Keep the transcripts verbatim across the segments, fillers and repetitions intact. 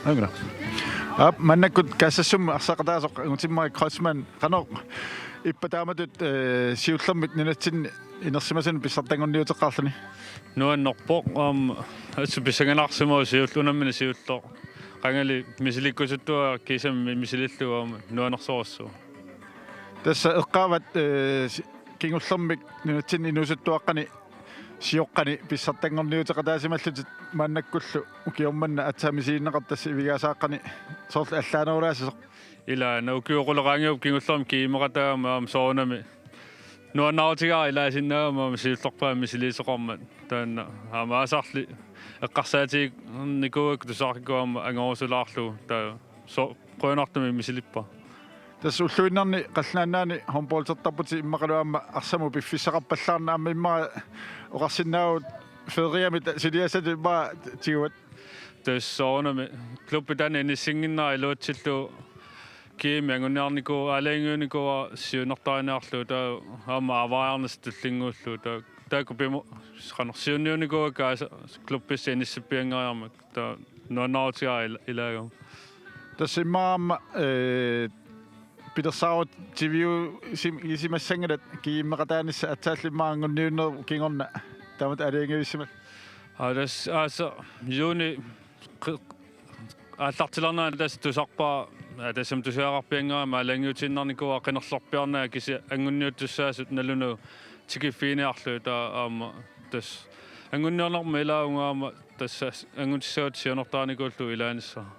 Anguna. Aap, maannakkut Kaassassummi arsaqataasoq Angutimmarik Kreutzmann, qanoq ippa taamatut, eh, siullermik nunatsinni inersimasunut pissartanngorniuteqqaarluni? Nuannerpoq, aamma assut pissanganarsimavoq siulleq, unammineq siulleq. Qangali misilikkusuttuaq kiisami misilillugu aamma nuannersorujussuuvoq. Tassa eqqaavat, eh, si-, kingullermik nunatsinni inuusuttuaqqani sioqqani pissartanngorniuteqataasimallutit maannakkullu ukioq manna aatsaat misiliineqartut tassa ivigaasaqqani soorlu allaanerulaassasoq. Ilaa, una ukiut qulit qaangiuppata kingullermik GM-eqataagama aamma soorunami nuannaarutigaara ilaasinnaagama aamma siullerpaamik misiliisoqarmat. Taanna aamma aasarli eqqarsaatiginikuuakka tusaaqqikkuit aamma angorusulaarlugu. Taava so-, qujanartumik misilippara. Tassa ulluinnarni Qallunaat Nunaanni håndboldertarputit immaqalu aamma arsamut piffissaqarpallaarneq aamma immaqa oqarsinnaavugut feriami ta-, suliassatut immaqa tiguat. Tassa soorunami klubbi taanna inissinnginnera iluatsillugu GM-i anguniarnikuuara, aalajangiunikuuara siunertariniarlugu, taava aamma aavariarnissaq tullinnguullugu, taava taakku pimu-, qanoq siunniunikuuakka aasaq klubbissat inissippianngeriarmata, taava nuannaarutigaara ila-, ilaagama. Tassa immaqa aamma, eh, pilersaarutiviusim-, isimassanngilat GM-eqataanissat, aatsaallu immaqa anguniunnerup kingorna taamatut aalajangiussimallutit? Aa, tassa aasaq juuni qi-, aallartilernerani tassa tusarpara, aa, tassami tusagaqarpianngeriarmat aalajangiutiinnarnikuuara qinerlerpiarnagit, kisianni anguniuttussaasut nalunagu tikiffiginiarlugit, taava aamma tassa anguniarnerma ilaavunga aamma tassa angutissavatit siunertarinikuullugu ilaanissara.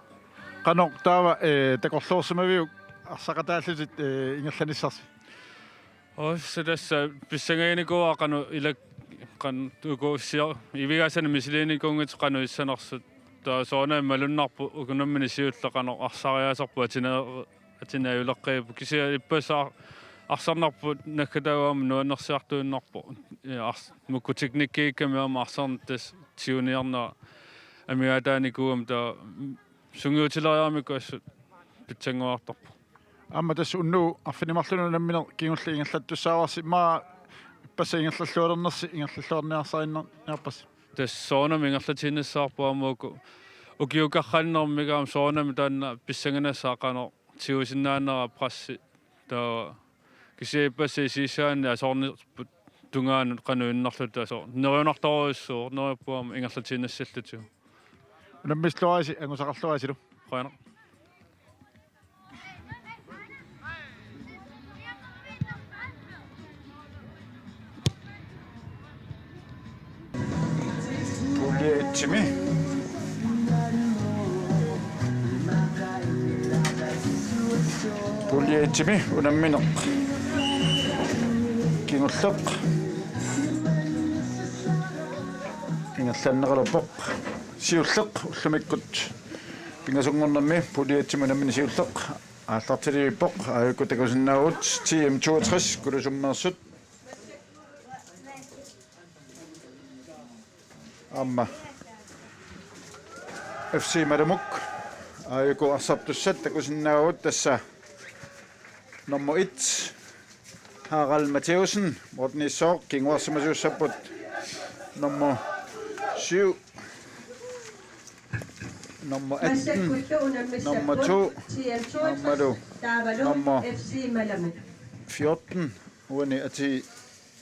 Qanoq taava, eh, takorloorsimaviuk arsaqataallutit, eh, ingerlanissarsi? Ossa tassa pissangaginikuuara qanoq ilak-, qanoq uku sio-, ivigaasanik misiliinikuunngitsut qanoq issanersut. Taava soorunami malunnarpoq uku unammineq siulleq qanoq arsariaaserput atine-, atiniajuleqqiippoq. Kisianni ippassaq arsarnarput naggataagu aamma nuannersiartuinnarpoq. Ja ars-, makku teknikkikkami aamma arsarneq tassa tiguniarnera amigaataanikuugami, taava sungiutileriaramikku assut pitsanngoraartarpoq. Aamma tassa unnugu arfineq-marlunut unammineq kingulleq ingerlattussaavarsi, immaqa ippassaq ingerlallualernersi ingerlalluarniarsarinnarniarpassi? Tassa soorunami ingerlatiinnassavarput aamma uku ukiukarnermik aamma soorunami taanna pissanganassaaq qanoq tigusinnaanera pressi, taava kisianni ippassaq isigissaanni asoornerput tungaanut qanoq innarluta asoor-, neriunartorujussuuvoq, neriuppunga aamma ingerlatiinnassallutigu. Unammisilluarisi, angusaqarluarisilu. Qujanaq. Pulje etsimi. Pulje etsimi unammineq kingulleq ingerlanneqalerpoq. Siulleq ullumikkut pingasunngornermi pulje etsimi unammineq siulleq aallartilivippoq. Aajuku takusinnaavugut T M toogtres Kulusummeersut aamma F C Malamuk. Aajuku arsartussat takusinnaavugut, tassa nummer et, Harald Mathæussen, Morten Issaaq, kinguarsimasuussapput nummer syv, nummer atten, nummer to, aammalu nummer fjorten, uani atii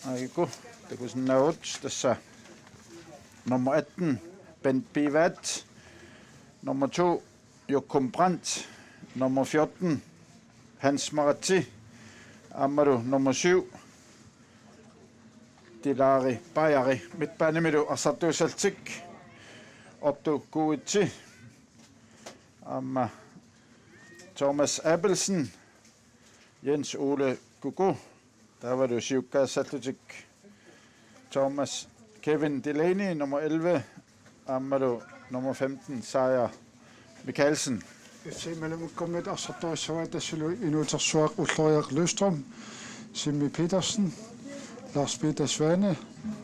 aajuku takusinnaavugut, tassa nummer atten, Bent Bivat, nummer to, Jokum Brandt, nummer fjorten, Hans Maratsi, aammalu nummer syv, Dilari Bajari. Midtbanemilu arsartuussallutik Otto Kuitsi, aamma Thomas Abelsen, Jens Ole Kuku, taavalu siukkaassallutik Thomas Kevin Delaney, nummer elleve, aammalu nummer femten, Saja Mikaelsen. F C Malamukkumiit arsartorissavaat tassalu inuutersuaq Ulloriaq Løvstrøm, Simmi Petersen, Lars Peter Svane,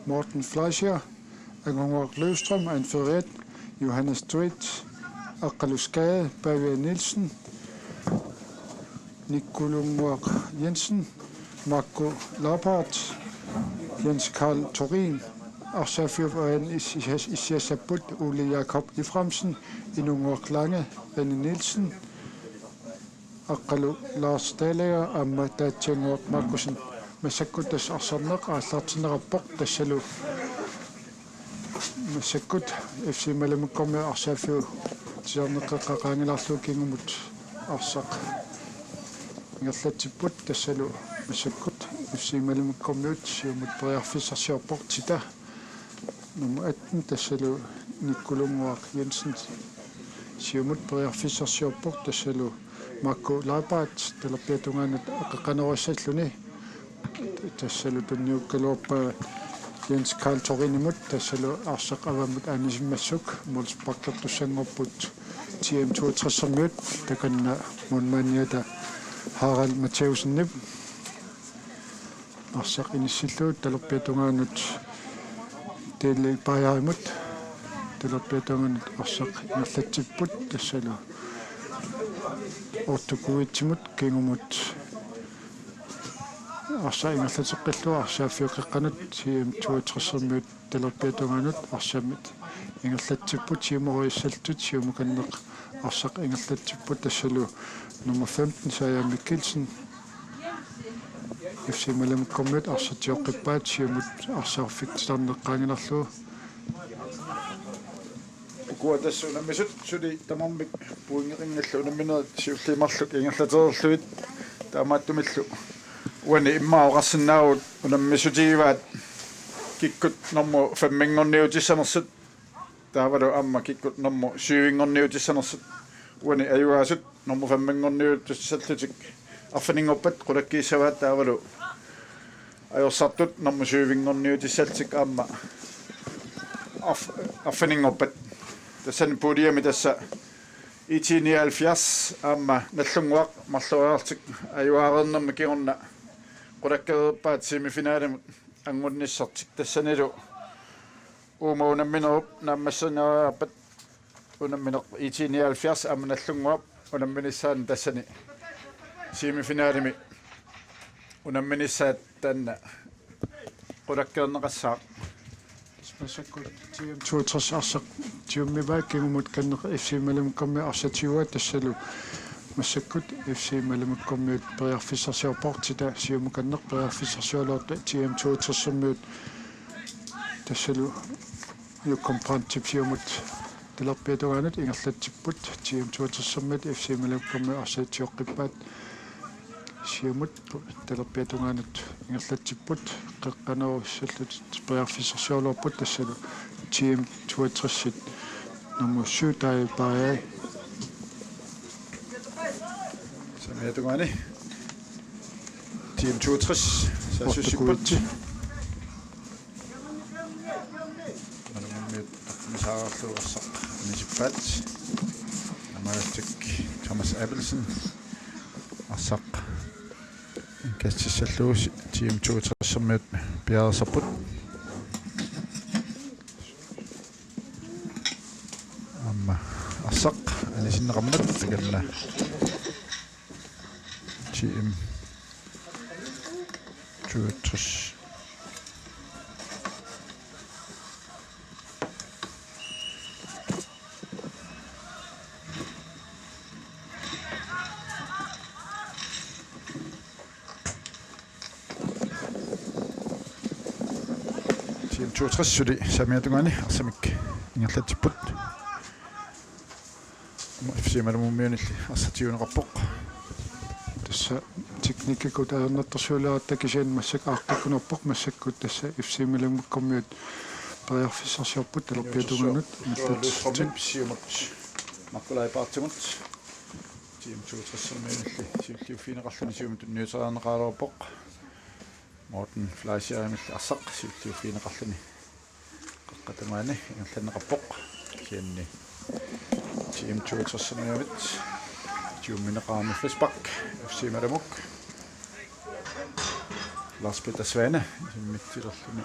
Morten Fleischer, Angungaq Løvstrøm, anfører et, Johannes Tvedt, Aqqaluk Skade, Pavia Nielsen, Nikolunguaq Jensen, Marco Lappert, Jens Karl Thorin, Arsaaffiup aani issi-, issiassapput Ole Jakob Efraimsen, Inunnguaq Lange, René Nielsen, Aqqalu Lars Dalager aamma Taatsiannguaq Markussen. Massakkut tassa arsarneq aallartinneqarpoq, tassalu massakkut F C Malamukkormiut arsaaffiup tusarneqqeqqap qaangilaarlugu kingumut arsaq ingerlatsipput, tassalu massakkut F C Malamukkormiut siumut periarfissarsiorpoq, Tita nummer atten, tassalu Nikkulunnguaq Jensen siumut periarfissarsiorpoq, tassalu Marco Labaat talerpiata tungaanut qeqqanoorissalluni, tassalu tunniukkaluarpaa Jens Karl Thorinimut, tassalu arsaq avammut anisimmassuk, målsparkertussanngorput T M toogtressermiut, takanna målmandiata Harald Matthæussenip arsaq inissillugu talerpiata tungaanut Dele Bajarimut, talerpiata tungaanut arsaq ingerlatsipput, tassalu Otto Kuitsimut kingumut arsaq ingerlateqqillugu arsaaffiup qeqqanut T M toogtressermiut talerpiata tungaanut arsamik ingerlatsipput, siumut periarfissarsiortut siumukanneq arsaq ingerlatsipput, tassalu nummer femten, Saja Mikkelsen, F C Malamukkormiut arsaq tioqqippaat, siumut arsaq titarneq qaangilaarlugu. Ukua tassa unammisut suli tamarmik pointeqanngillat unamminerit siulliit marluk ingerlatereerlugit, taamaattumillu uani immaqa oqarsinnaavugut unammissutigivaat kikkut normu femminngorniutissanersut taavalu aamma kikkut normu syvinngorniutissanersut. Uani ajugaasut normu femminngorniutissallutik arfininngorpat qulakkiissavaat, taavalu ajorsartut normu syvinngorniutissallutik aamma arf-, arfininngorpat. Tassani puljemi tassa I T nioghalvfjerds aamma Nagdlunguaq marloriarlutik ajugaareernermi kingorna qulakkeerpaat semifinalimut anngunnissartik, tassanilu uuma unamminerup naammassiniariarpat unammineq I T nioghalvfjerds aamma Nagdlunguaq unamminissaanni tassani semifinalimi unamminissaat taanna qulakkeerneqassaaq. Massakkut T M toogtres arsaq tiummivaa, kingumut kanneq F C Malamukkormiut arsaq tiuaa, tassalu massakkut F C Malamukkormiut periarfissarsiorpoq, Tita siumut kanneq periarfissarsioraluartoq T M toogtressermiut, tassalu Jokum Brandtip siumut talerpiata tungaanut ingerlatsipput, T M toogtressermiut F C Malamukkormiut arsaq tioqqippaat, siumut talerpiata tungaanut ingerlatsipput, qeqqanoorissallutik periarfissarsioraluarput, tassalu T M toogtresit nummer syv, Dai Bajai. Saamiata tungaani T M toogtres saassussipput. Otto Kuitse. Malamummiut missaarlugu arsaq anisippaat. Taamaattumik Thomas Abelsen arsaq inkastissallugu T M toogtressermiut piareersarput. Aamma arsaq anisinneqarmat takanna T M toogtres. T M toogtres suli saamiata tungaani arsamik ingerlatsipput. F C Malamummiunilli arsaq tiuneqarpoq. Tassa teknikkikkut ajornartorsiulerpara, kisianni massakkut aaqqikkunerpoq, massakkut tassa F C Malamukkormiut periarfissarsiorput talerpiata tungaanut ingerlatsipput. Siumut Markku Leibartimut. T M toogtressermiunilli siulliuffigineqarluni siumut tunniuteriarneqaraluarpoq. Morten Fleischerimilli arsaq siulliuffigineqarluni qeqqata maani ingerlanneqarpoq. Kisianni T M toogtressermiunit tiummineqarami frispark F C Malamuk. Lars Peter Svane isimmitsilerluni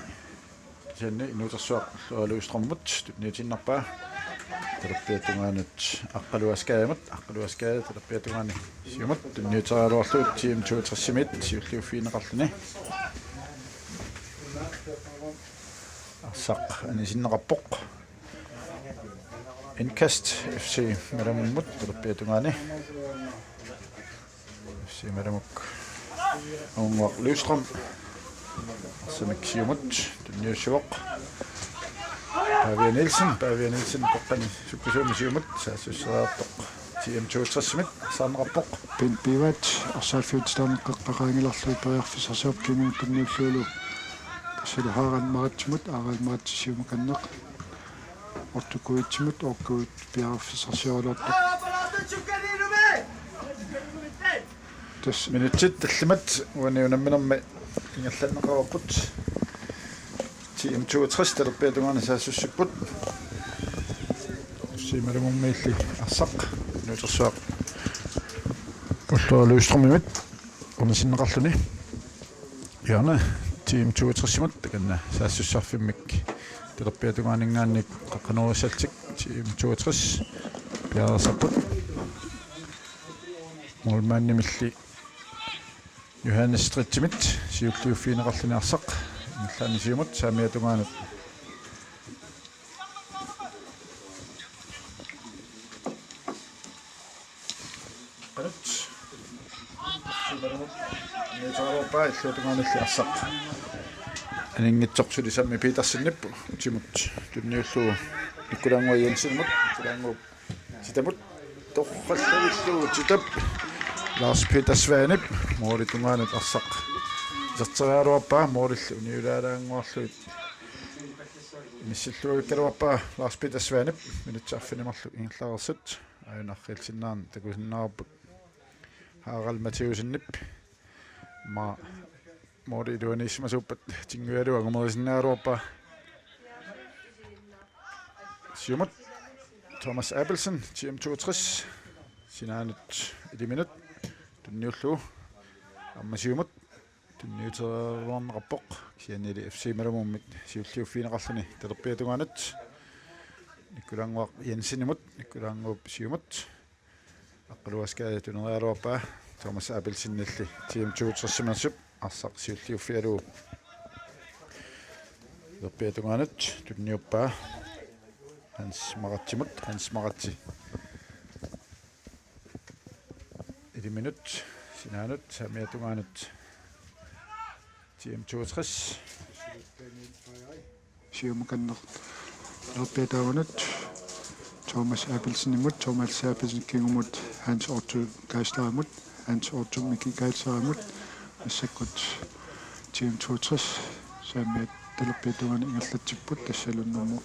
kisianni inuutersuaq Ulloralu Strømut tunniutiinnarpaa. Talerpiata tungaanut Aqqalu Askajamut, Aqqalu Askaja talerpiata tungaani siumut tunniuteriaraluarlugu T M toogtressermiut siulliuffigineqarluni. Arsaq anisinneqarpoq. Indkast F C Malamummut talerpiata tungaani. F C Malamuk. Aunguaq Lystrøm. Arsamik siumut tunniussivoq. Pavia Nielsen, Pavia Nielsen qeqqani sukkasuumik siumut saassusseriartoq. T M toogtres-imit arsaarneqarpoq. Bent Bivat arsaaffiup taama qeqqa qaangilerlugu periarfissarsiorpoq, kingumut tunniullugu. Tassalu Harald Maratsimut, Harald Maratsi siumukanneq. Otto Kuitsimut, Otto Kuit piareerfissarsioraluartoq. Tassa minutsit tallimat uani unamminermi ingerlanneqareerput. T M toogtres talerpiata tungaani saassussipput. F C Malamummiilli arsaq nuutersuaq Ulloriaq Lystrømimit anisinneqarluni. Hjørne T M toogtres-imut takanna saassussarfimmik talerpiata tungaaninngaanniit qeqqanoorussallutik T M toogtres piareersarput. Målmandimilli Johannes Stridtimit siulliuffigineqarluni arsaq ingerlaannaq siumut saamiata tungaanut. Qanut. Siumaramut. Niutaaruppaa illuatungaanilli arsaq aninngitsoq suli Sammi Petersenip utimut tunniullugu Nikkulaannguaq Jensenimut, Nikkulaannguup Titamut, torrallavillugu Titap Lars Peter Svanep målip tungaanut arsaq iserteriaraluarpaa, målilli uniulaalaannguarlugit inissilluavikkaluarpaa Lars Peter Svanep. Minutsit arfineq-marluk ingerlareersut aajuna arriilsinnaarneq takusinnaavarput. Harald Mathæussenip aamma måli iluaniissimasuuppat Tingujalu angumerisinnaagaluarpaa. Siumut Thomas Abelsen, T M toogtres, sinaanut Iliminut tunniullugu aamma siumut tunniutereerneqarpoq, kisiannili F C Malamummit siulliuffigineqarluni talerpiata tungaanut. Nikkulaannguaq Jensenimut, Nikkulaannguup siumut. Aqqaluaskaaja tuneriaraluarpaa, Thomas Abelsenilli T M toogtres-imeersup arsaq siulliuffigalugu talerpiata tungaanut tunniuppaa Hans Maratsimut, Hans Maratsi Iliminut, sinaanut saamiata tungaanut T M toogtres. Siumukanneq talerpiata tungaanut Thomas Abelsenimut, Thomas Abelsen kingumut Hans Otto Geislerimut, Hans Otto Miki Geislerimut, massakkut T M toogtres saamiata talerpiata tungaanut ingerlatsipput, tassalu nummer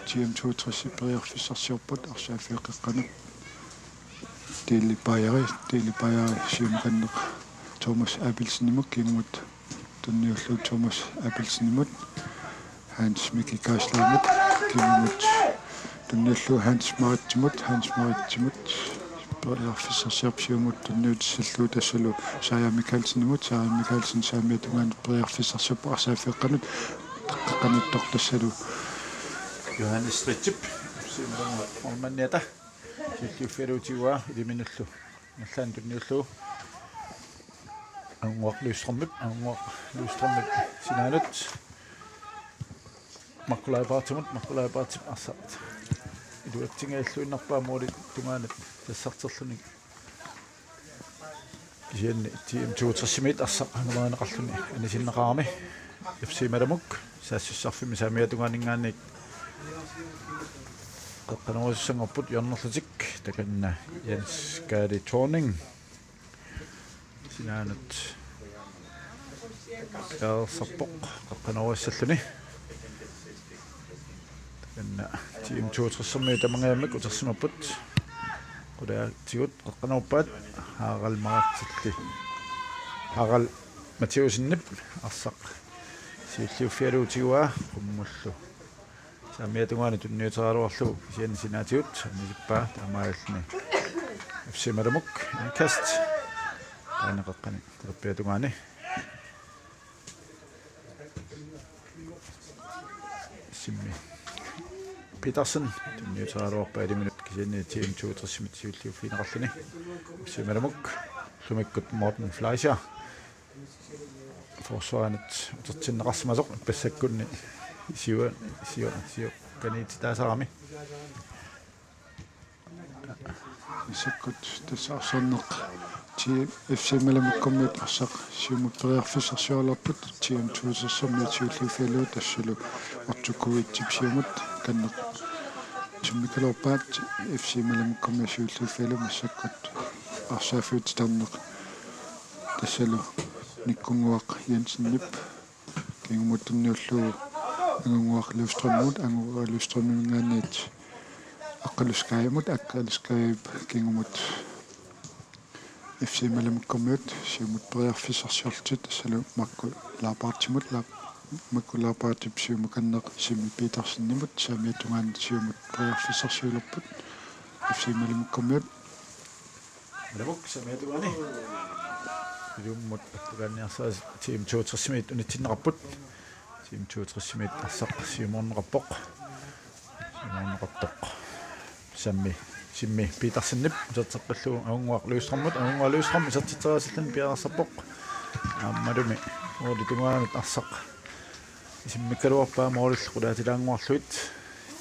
T M toogtres periarfissarsiorput arsaaffiup qeqqanut. Dele Bajeri, Dele Bajeri siumukanneq Thomas Abelsenimut kingumut tunniullugu Thomas Abelsenimut, Hans Miki Geislerimut kingumut tunniullugu Hans Maratsimut, Hans Maratsimut periarfissarsiorpoq siumut tunniutissallugu, tassalu Saja Mikaelsenimut, Saja Mikaelsen saamiata tungaanut periarfissarsiorpoq arsaaffiup qeqqanut, qeqqanut, tassalu Johannes Stridtip, siumut målmandiata siulliuffigalugu tiguaa Iliminullu ingerlaannaq tunniullugu. Aunguaq Lystrømip, Aunguaq Lystrømip sinaanut Markku Leiberthimut, Markku Leiberthip arsaq iluatsinngilluinnarpaa målip tungaanut tassarterluni. Kisianni T M toogtres-imiit arsaq angumerineqarluni anisinneqarami. F C Malamuk saassussarfimmi saamiata tungaaninngaanniit qeqqanoorusussanngorput hjørnerlutik, takanna Jens Kaali Thorning sinaanut piareersarpoq qeqqanoorussalluni. Takanna T M toogtres-ermiut tamangajammik utersimapput. Quliatigut qeqqanoorpaat, Harald Maratsilli, Harald Mathæussenip arsaq siulliuffigalugu tiguaa qummullu saamiata tungaanut tunniuteriaraluarlugu, kisianni sinaatigut anisippaa, taamaalilluni F C Malamuk indkast. Taanna qeqqani talerpiata tungaani. Simmi Petersen tunniuteriaraluarpaa Iliminut, kisianni T M toogtres-imit siulliuffigineqarluni. F C Malamuk ullumikkut Morten Fleischer. forsvarinut utertinneqarsimasoq, massakkunni siua siua siua kaniititaasarami. Massakkut tassa arsarneq T M F C Malamukkummiut arsaq siumut periarfissarsiorluarput, T M toogtresimiut siulliuffigalugu tassalu Otto Kuwitip siumut kanneq isimmikkaluarpaat. F C Malamukkummiut siulliuffigalugu massakkut arsaaffiup titarneq tassalu Nikkunnguaq Jensenip kingumut tunniullugu Angunnguaq Løvstrømimut, Angunnguaq Løvstrømiminngaanniit Aqqaluskajamut, Aqqaluskajap kingumut F C Malamukkummiut siumut periarfissarsiorlutik tassalu Makku Laarpaartimut, Laap-, Makku Laarpaartip siumukanneq Simmi Petersenimut, saamiata tungaanut siumut periarfissarsiulerput F C Malamukkummiut. Malamuk saamiata tungaani. Ilummut attakanniarsaas T M toogtresimiit unitsinneqarput. T M toogtresimiit arsaq siumoorneqarpoq. Siumoorneqartoq. Sammi, Simmi Petersenip iserteqqillugu Angunnguaq Løvstrømimut, Angunnguaq Løvstrøm isertitseriaasilluni piareersarpoq. Aammalumi målip tungaanut arsaq isimmikkaluarpaa målillu qulaatilaannguarlugit.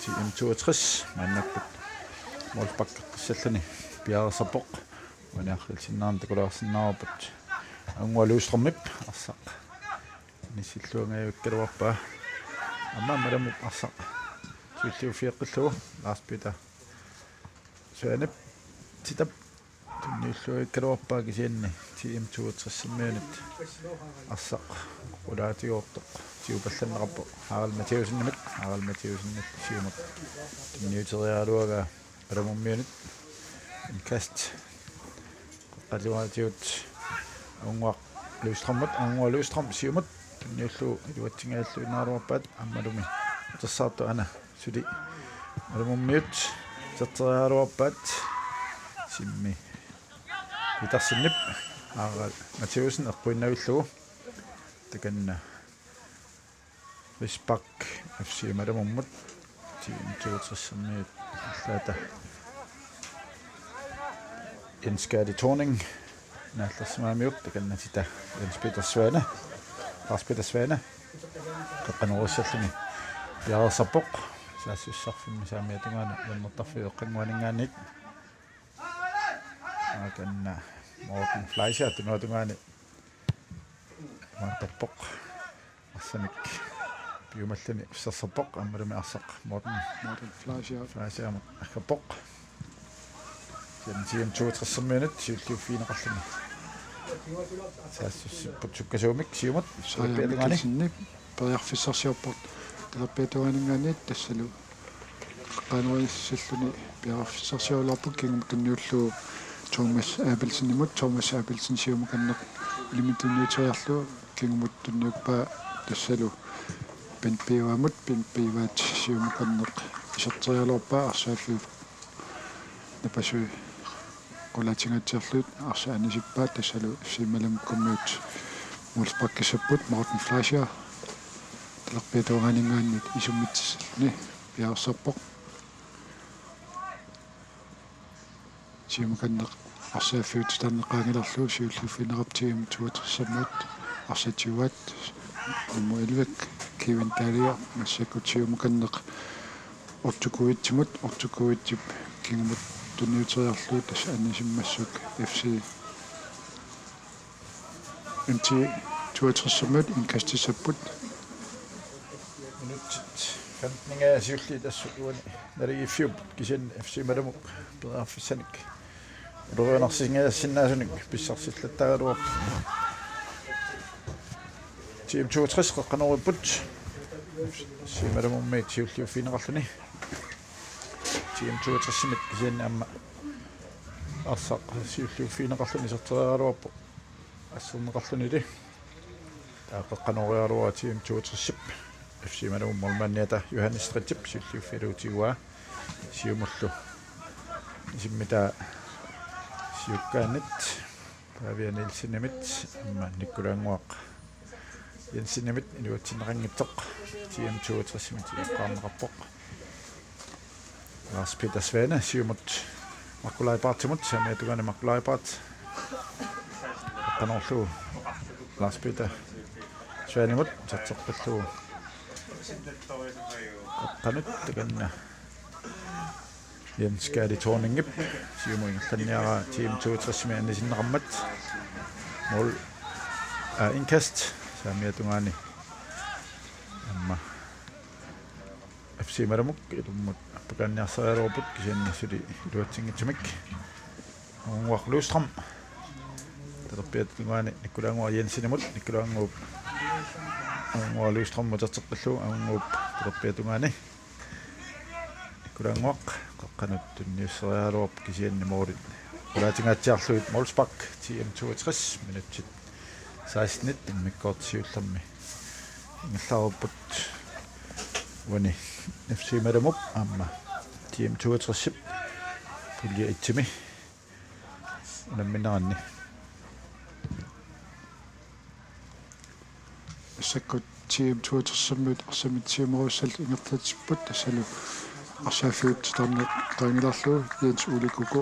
T M toogtres maannakkut målsparkertissalluni piareersarpoq. Uaniarrilsinnaarneq takulaarsinnaavarput. Angunnguaq Løvstrømip arsaq inissilluangajavikkaluarpaa. Aamma Malamuk arsaq siulliuffigeqqillugu Lars Peter Svanep titap tunniulluavikkaluarpaa, kisianni T M toogtresimiunit arsaq qulaatigoortoq tigupallanneqarpoq Harald Matthæussenimit, Harald Matthæussenip siumut tunniuteriaraluagaa Malamummiunit. Indkast qeqqaluaatigut Angunnguaq Løvstrømimut, Angunnguaq Løvstrøm siumut tunniullugu iluatsingajalluinnaraluarpaat, aammalumi utersaartoq Ana suli Malamummiut iserteriaraluarpaat. Simmi Petersenip Harald Matthæussen eqquinnaavillugu, takanna frispark F C Malamummut. T M toogtresimiut arlaata Jens Gerdi Thorning naallersimagamiuk, takanna tita Jens Peter Svane, Lars Peter Svane qeqqanoorissalluni piareersarpoq. Saassussisarfimmi saamiata tungaanut hjørnertarfiup eqqannguaninngaanniit. Takanna Morten Fleischer tunuatungaani imaattarpoq. Arsamik piumalluni ussersarpoq, aammalumi arsaq Morten Morten Fleischer. Fleischermut aggappoq. Kisianni T M toogtresimiunit siulliuffigineqarluni saassussipput sukkasuumik siumut. Saja Mikkelsenip periarfissarsiorpoq talerpiata tungaaninngaanniit, tassalu qeqqanoorissalluni piareerfissarsiorluarpoq, kingumut tunniullugu Thomas Abelsenimut, Thomas Abelsen siumukanneq ulimmut tunniuteriarlugu kingumut tunniuppaa, tassalu Bent Bivaamut, Bent Bivaap siumukanneq iserteriaraluarpaa, arsaaffiup napasui qulaatingaatsiarlugu arsaq anisippaa, tassalu F C Malamukkummiut målsparkissapput. Morten Fleischer talerpiata tungaaninngaanniit isummitsilluni piareersarpoq. Siumukanneq arsaaffiup titarneq qaangilerlugu siulliuffigineqarpoq T M toogtresimiut arsaq tyve-at, nummer elleve Kevin Daliger massakkut siumukanneq Otto Kuwitsimut, Otto Kuwitsip kingumut tunniuteriarlugu tassa anisimmassuk F C M T toogtresimiut indkastissapput. Minutsit femten-ingajaat siulliit assut uani naligiiffiupput, kisianni F C Malamuk periarfissanik ulorianarsingajaassinnaasunik pissarsillattaaraluarpoq. T M toogtres qeqqanooripput. F C Malamummiit siulliuffigineqarluni. T M toogtresimit kisianni aamma arsaq siulliuffigineqarluni iserteriaraluarpoq asserneqarlunili. Taava qeqqanooriaraluarpoq T M toogtresip F C Malamut målmandiata Johannes Stridtip siulliuffigalugu tiguaa. Siumullu isimmitaa siukkaannit Pavia Nielsenimit aamma Nikkulaannguaq Jensenimit iluatsinneqanngitsoq T M toogtresimit eqqaarneqarpoq. Lars Peter Svane siumut Marco Leibartimut, saamiata tungaani Marco Leibart. Qanoorlu Lars Peter Svanimut uterteqqillugu. Qeqqanut takanna. Jens Kaali Thorningip siumut ingerlanniaraa T M toogtresimi anisinneqarmat. Mål, aa, indkast saamiata tungaani aamma F C Malumuk ilummut appakaanniarsarigaluarput kisianni suli iluatsinngitsumik. Angannguaq Løvstrøm. Talerpiata tungaani Nikolai Angannguaq Jensenimut, Nikolai Angannguup, Angannguaq Løvstrøm uterteqqillugu, Angannguup talerpiata tungaani. Nikolai Angannguaq qeqqanut tunniusseriaraluarpoq kisianni målit qulaatingaatsiarlugit. Målspark, T M toogtres, minutsit seksten immikkoortoq siullermi ingerlareerput. Uani F C Malumup aamma T M toogtresip pulje et-imi unammineranni. Massakkut T M toogtresimiut arsamik tiumaruussallu ingerlatsipput, tassalu arsaaffiup titarneq qaangilaarlugu Jens Ole Kuku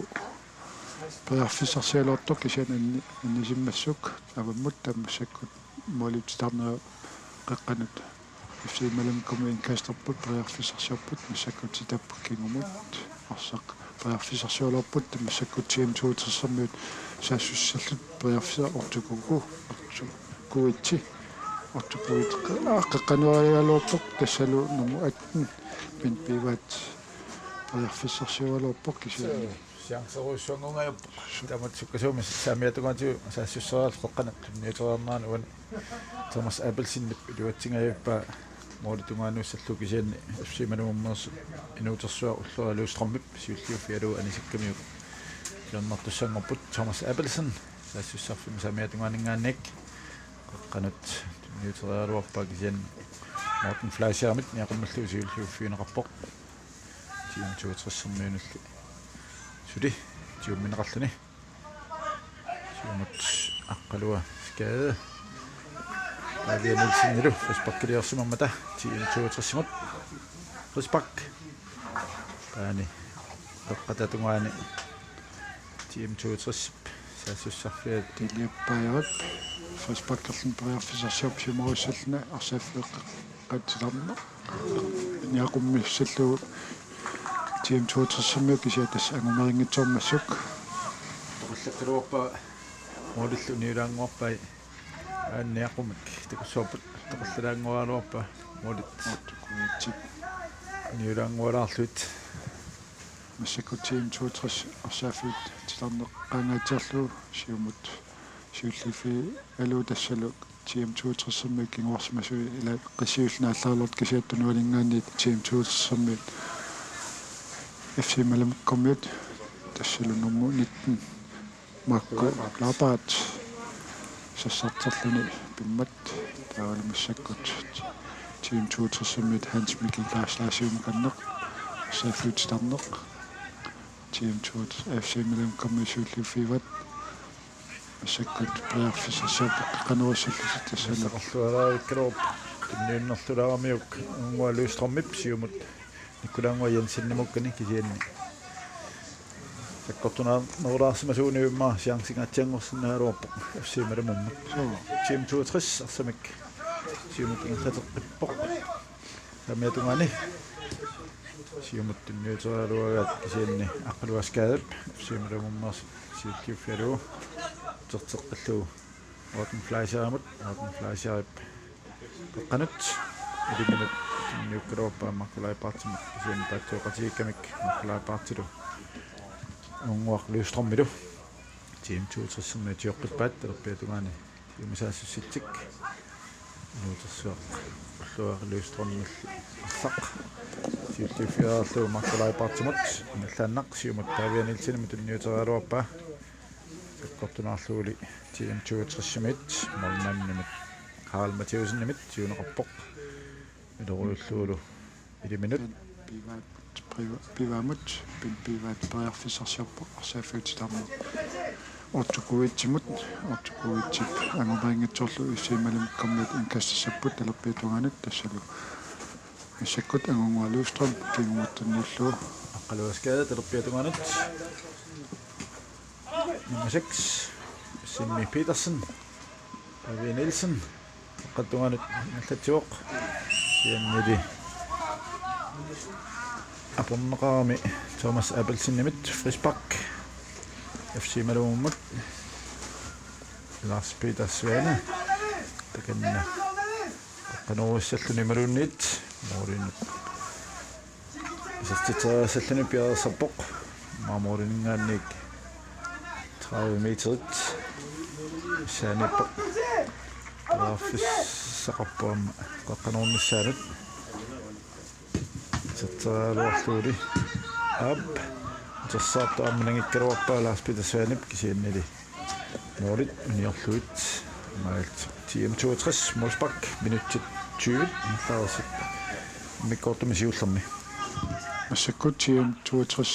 periarfissarsigaluartoq kisianni anni-, anisimmassuk avammut, taava massakkut målip titarnera qeqqanut F C Malumukkut indkasterput, periarfissarsiorput, massakkut titapput kingumut, arsaq periarfissarsiorput, massakkut T M toogtresimiut saassussallutik periarfissaq Otto Kuku, Otto Kuitsi, Otto Kuitsi, aa, qeqqanooragaluarpoq, tassalu nummer atten, Bent Pivaat, periarfissarsiugaluarpoq kisianni. Chancerujussuanngungajappoq. Taamatut sukkasuumik saamiata tungaatigut saassusseriarlugu qeqqanut tunniuteriarnerani uani Thomas Abelsenip iluatsingajappaa målip tungaanut sallugu kisianni F C Malumummeersoq inuutersuaq Ullooraq Løvstrømip siulliuffigalugu anisikkamikku hjørnertussanngorput. Thomas Abelsen saassussarfimmi saamiata tungaaninngaanniit qeqqanut tunniuteriaraluarpaa kisianni Morten Fleischerip niaqummillugu siulliuffigineqarpoq. T M toogtresimiunulli suli tiummineqarluni. Siumut Aqqaluaq Skade. Pavia Nielsenilu frisparkiliorsimammata T M toogtresimut. Frispark. Taanna qeqqata tungaani T M toogtresip saassussarfiat. Tiliappaajarput. Frisparkerluni periarfissarsiorpoq siumut tiumaruussalluni arsaaffiup qeqqata titarneq niaqummissallugu T M toogtresimiut kisianni tassa angumerinngitsoormassuk. Toqallakkaluarpaa målillu uniulaannguarpai aamma niaqumik takussuarput, toqallalaannguaraluarpaa målit. Otto Kuitsi. Uniulaanngualaarlugit. Massakkut T M toogtres arsaaffiup titarneq qaangaatsiarlugu siumut siulliuffigalugu, tassalu T M toogtresimiut kinguarsimasuat, ila qissiulluni aallaraluartut kisianni tunuaninngaanniit T M toogtresimiut F C Malumukkumiut, tassalu nummer nitten Marco Labaat sassarterluni pimmat, taavalu massakkut T M toogtresimiut Hans Mikkel Lars Lars Siumukanneq arsaaffiup titarneq. T M toogtres F C Malumukkumiut siulliuffigaat. Massakkut periarfissarsiorput qeqqanoorussallutik, tassalu. Saqqarluaraavikkaluarpoq tunniunnertulaaramiuk Angannguaq Løvstrømip siumut Nikolai Angannguaq Jensenimukkani kisianni. Sakkortunaarnerulaarsimasunut immaqa chancingaatsianngorsinnaagaluarpoq F C Malumummut. Suu. T M toogtres arsamik siumut ingerlateqqippoq. Saamiata tungaani siumut tunniuteriaraluaraat kisianni Aqqaluaq Skadep F C Malumummeersoq siulliuffigalugu uterteqqillugu Morten Fleischerimut, Morten Fleischerip qeqqanut iliminut tunniukkaluarpaa Marco Leibartimut, kisianni paatsooqatigiikkamik Marco Leibartilu Angannguaq Løvstrømilu T M toogtresimiut tioqqippaat talerpiata tungaani. Siumut saassussitsik inuutersuaq Ullooraq Løvstrømillu arsaq siulliuffigalugu Marco Leibartimut, ingerlaannaq siumut Pavia Nielsenimut tunniuteriaraluarpaa. Sakkortunaarluguli T M toogtresimiit målmandimit Karl Matthæusenimit siuneqarpoq. Ilerujullugulu iliminut. Bent Pivaat, Piva-, Pivaamut, Bent Pivaat periarfissarsiorpoq arsaaffiup titarneq. Otto Kuitsimut, Otto Kuitsip angumerinngitsoorlugu F C Malumukkumiut indkastersapput talerpiata tungaanut, tassalu massakkut Angannguaq Løvstrøm kingumut tunniullugu. Aqqaluaq Skade talerpiata tungaanut. Nummer seks, Simmi Petersen. Pavia Nielsen. Qeqqata tungaanut ingerlatsivoq. Kisiannili aporneqarami Thomas Abelsenimit frispark. F C Malumimmut Lars Peter Svane. Takanna qeqqanoorissalluni imaluunniit målinik isertitseriassalluni piareersarpoq. Aamma måliminngaanniit tredive meterit saaniippoq. Periarfissaqarpoq aamma qeqqanoornissaanut. Iserteriaraluarlugulu. Aap. Utersaartoq aamma nangikkaluarpaa Lars Peter Svanep, kisiannili målit uniorlugit. Aamma T M toogtres målspark, minutsit tyve ingerlareersut immikkoortumi siullermi. Massakkut T M toogtres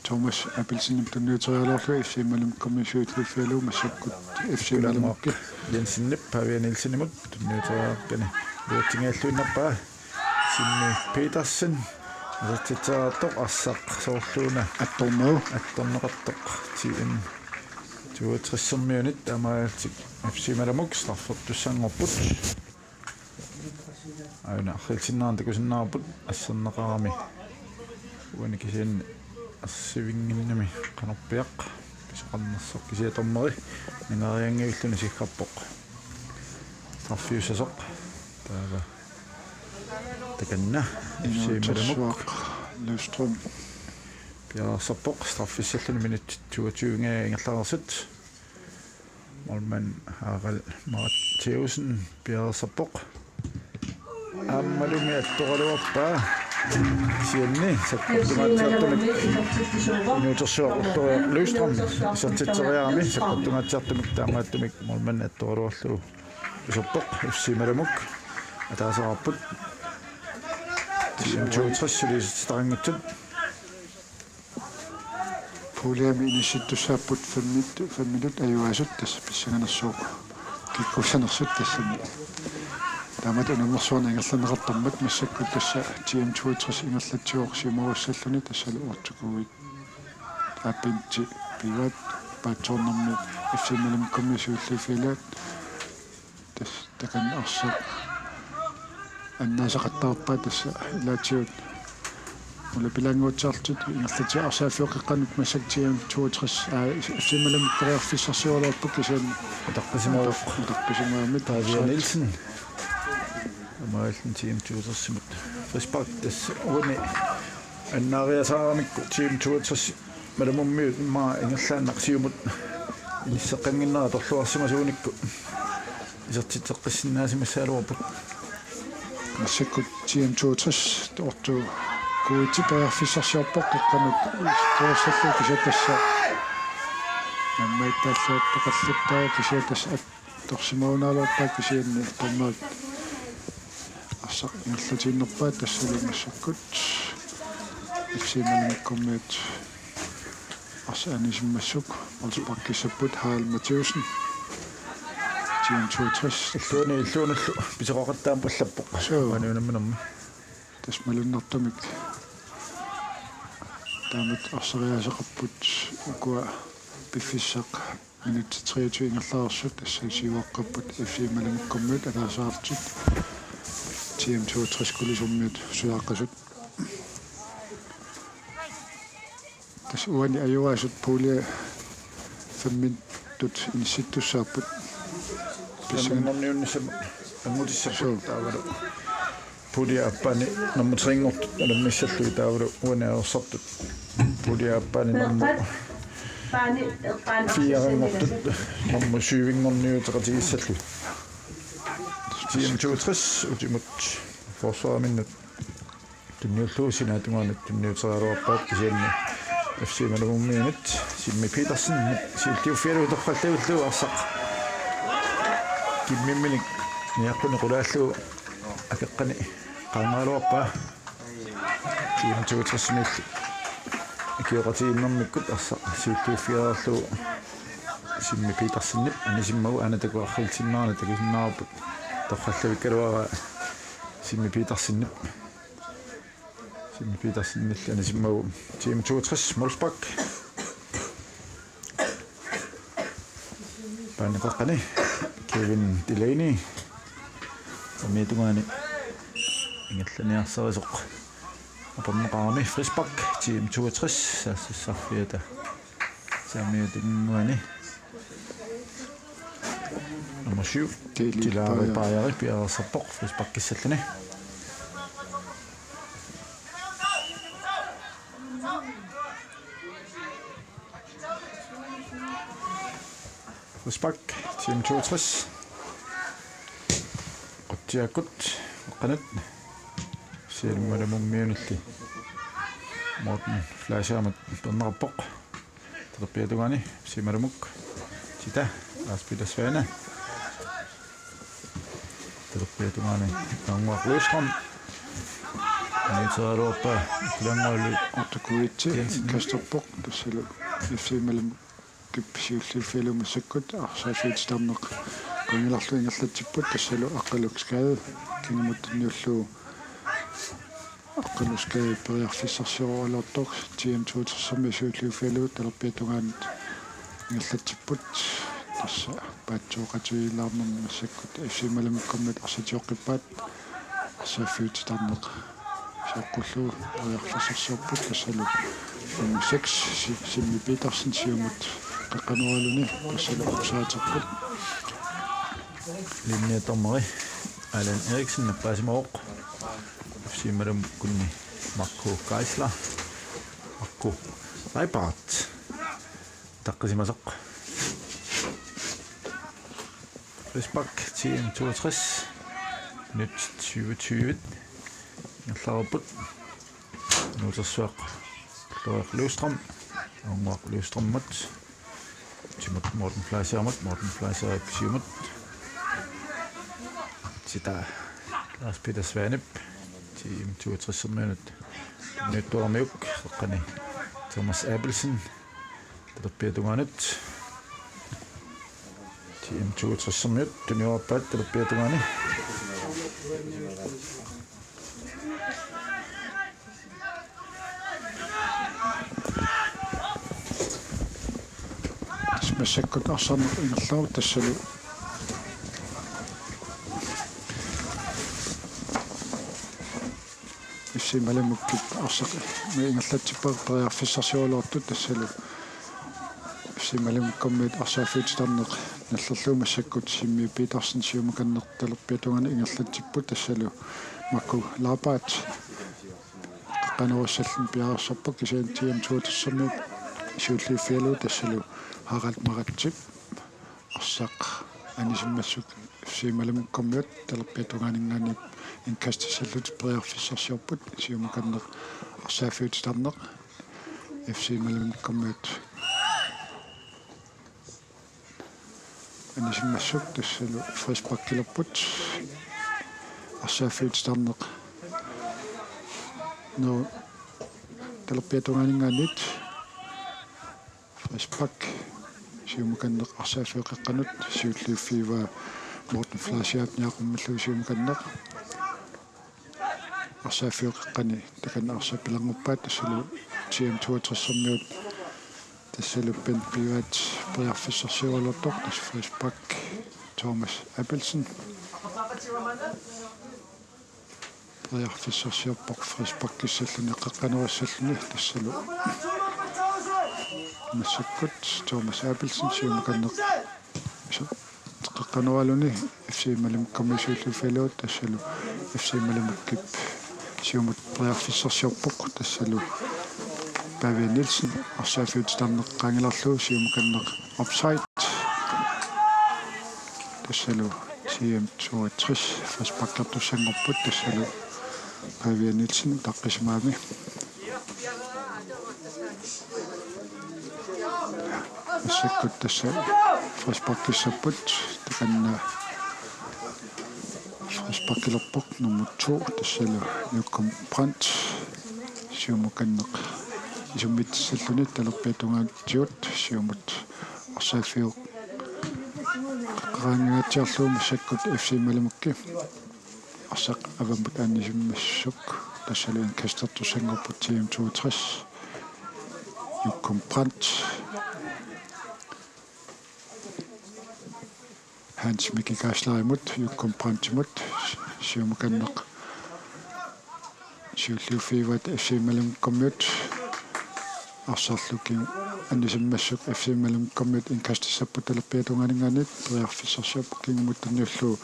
Thomas Abelsenip tunniuteriaraluarlugu F C Malmø-mi siulliuffigalugu, massakkut F C Malmø-kut Jensenip Pavia Nielsenimut tunniuteriarakkani uatsinngajalluinnarpaa. Simmi Petersen isertitseriartoq, arsaq soorluuna attorneq, attorneqartoq. T M toogtres-ermiunit taamaalillutik F C Malmø straffertussanngorput. Aajuna arriilsinnaanngorput, takusinnaavarput, asserneqarami uani kisianni arsaarinnginnami qanorpiaq pisoqarnersoq, kisianni dommeri nangarianngivilluni siggarpoq straffiussasoq. Taava takanna F C Malmø-kut Løvstrøm piareersarpoq, straffissalluni minutsit toogtyve-nngit ingerlareersut. Målmand Harald Matthæusen piareersarpoq. Aammalumi attoraluarpaa. Kisianni sakkortungaatsiartumik inuutersuaq Ulloria Løvstrøm isertitseriarami, sakkortungaatsiartumik taamaattumik målmand attoraluarlugu iserpoq. F C Malmø-kut ataaseqarput. T M toogtres suliassaqanngitsut. Puljemi inissittussaapput femmit-, femmitut ajugaasut, tassa pissanganersuuq kikkussanersut tassami. Taamatut unammersuarneq ingerlanneqartarmat, massakkut tassa T M toogtres ingerlatsivoq siumorissalluni, tassalu otteogtyve aappaanni pigaat paatsoornermi F C Malmø-mi siulliuffigalugu. Tassa takanna arsaq annaasaqattaarpaa, tassa ilaatigut ulapilaannguatsiartut ingerlatsiarsaaffiuqqeqqanut, massakkut T M toogtres, aa, F C Malmø periarfissarsioraluarput kisianni utaqqisimavoq. Utaqqisimagami Pavia Nielsen. Aamma T M toogtres-imut frispark, tassa uani annaariasaaramikku T M toogtres Malmø-miut immaqa ingerlaannaq siumut inisseqqannginnera atorluarsimasuunikku isertitseqqissinnaasimassagaluarput. Massakkut T M toogtres otteogtyve periarfissarsiorpoq, qeqqanut isertitseriarlugu, kisianni tassa nammaattaalluartoqallattaa, kisianni tassa torsimagunaaluarpaa, kisianni dommerit arsaq ingerlatiinnarpaa, tassalu massakkut F C Malmø-miut arsaq anisimmassuk målsparkissapput Harald Matthæusen. T M toogtres. Illuani illuanullu pisoqaqattaarpallappoq. Suu. Uani unamminermi. Tassa malunnartumik taamatut arsariaaseqarput, ukua piffissaq minutsit treogtyve ingerlareersut, tassa siuaqqapput F C Malmø-miut ataaseqartut T M toogtres-kulusormiut sujaaqqasut. Tassa uani ajugaasut pulje femmitut inissittussaapput. Pissangan- Femminngorniunnissamut angutissapput. Suu. Taavalu pulje aappaani nummer tre-nngortut nalunnissallugit, taavalu uani ajorsartut pulje aappaani nummer fire-nngortut nummer syv-nngorniuteqatigissallugit. T M toogtres utimut forsvariminnut tunniullugu sinaatungaanut tunniuteriaraluarpaat, kisianni F C Malmø-miunit Simmi Petersen siulliuffigalugu torrallavillugu arsaq kimmimminik niaqquni qulaallugu akeqqani qaangeraluarpaa. T M toogtres-imiilli ikioqatigiinnermikkut arsaq siulliuffigalugu Simmi Petersenip anisimmagu, aana takuarrilsinnaana takusinnaavarput torrallavikkaluaraa Simmi Petersenip. Simmi Petersenilli anisimmagu T M toogtres målspark. Baanip qeqqani Kevin Delaney. Saamiata tungaani ingerlaniarsarisoq aporneqarami. Frispark T M toogtres, saassussarfiata saamiata tungaani. Nummer syv, Tilari Pajari. Tilari Pajari piareersarpoq frisparkissalluni. Frispark T M toogtres. Qutsiakkut qanat. Siilmale mummiunilli Morten Fleischermut perneqarpoq. Talerpiata tungaani F C Malamut. Tita, Lars Peter Svane. Talerpiata tungaani Naannguaq Løvstrøm. Niiteraluarpaa Kilanguallu. Otto Kuitse Jensen. Kasterpok, tassalu F C Malamut kip siulliuffigalugu massakkut arsaaffiup titarneq qangilarlu ingerlatsipput, tassalu Aqqaluksgade kingumut tunniullugu Aqqaluksgade periarfissarsioraluartoq T M toogtresimi siulliuffigalugu talerpiata tungaanut ingerlatsipput, tassa paatsooqatigiilaarnermi massakkut F C Malamukkormiut arsaq tioqqippaat, arsaaffiup titarneq sioqqullugu periarfissarsiorput, tassalu nummer seks, Si-, Simmi Petersen, siumut qeqqanooraluni, tassalu offsideerput. Linjedommeri Allan Eriksen nappaasimavoq. F C Malamukkunni Marco Geisler. Marco Leibart. Taqqisimasoq. Frispark T M toogtres. Minut syvogtyve. Ingerlareerput. Nuutersuaq Ulrik Løvstrøm. Naannguaq Løvstrømut. Timut Morten Fleischermut. Morten Fleischer siumut. Tita Lars Peter Svanep. T M toogtresimiunut. Nyttuarmiuk. Qeqqani Thomas Abelsen. Talerpiata tungaanut. T M toogtresimiut tunniuppaa talerpiata tungaani. Tassa massakkut arsarneq ingerlavoq, tassalu F C Malamukkip arsaq ingerlatsippaa periarfissarsioraluartut, tassalu F C Malamukkormiut arsaaffiup titarneq nallerlugu massakkut Simmi Petersen siumukanneq talerpiata tungaani ingerlatsipput, tassalu Marco Leibart qeqqanoorassalluni piareersarpoq, kisianni T M toogtresimiut siulliuffigalugu, tassalu Harald Maratsip arsaq anisimmassuk F C Malamukkormiut talerpiata tungaaninngaanniit indkastissallutik periarfissarsiorput, siumukanneq arsaaffiup titarneq F C Malamukkormiut anisimmassuk, tassalu frisparkilerput, arsaaffiup titarneq. Nå, talerpiata tungaaninngaanniit frispark, siumukanneq arsaaffiup qeqqanut, siulliuffigivaa Morten Fleischerip niaqqummillugu siumukanneq arsaaffiup qeqqani takanna arsaq pilannguppaat, tassalu T M toogtresimiut, tassalu Bent Pivat periarfissarsioraluartoq, tassa frispark Thomas Abelsen. Periarfissarsiorpoq frisparkissalluni qeqqanoorassalluni, tassalu massakkut Thomas Abelsen siumukanneq iso-, qeqqanooraluni F C Malamukkormiut siulliuffigalugu, tassalu F C Malamukkip siumut periarfissarsiorpoq, tassalu Pavia Nielsen arsaaffiup titarneq qaangilarlugu siumukanneq offside. Tassalu T M toogtres frisparkertussanngorput, tassalu Pavia Nielsen taqqisimagami. Massakkut tassa frisparkissapput, takanna frisparkilerpoq nummer to, tassalu Jokum Brandt siumukanneq isummitsissalluni talerpiata tungaatigut siumut arsaaffiup qeqqaraangaatsiarlugu, massakkut F C Malamukki arsaq avammut anisimmassuk, tassalu indkastertussanngorput T M toogtres. Jokum Brandt Hans Mikkel Geislerimut, Jokum Brandtimut, Siumukanneq siulliuffigivaat F C Malinngukkamiut. Arsarlu kingu anisimmassuk F C Malinngukkamiut indkastissapput talerpiata tungaaninngaanniit. Periarfissarsiorpoq kingumut tunniullugu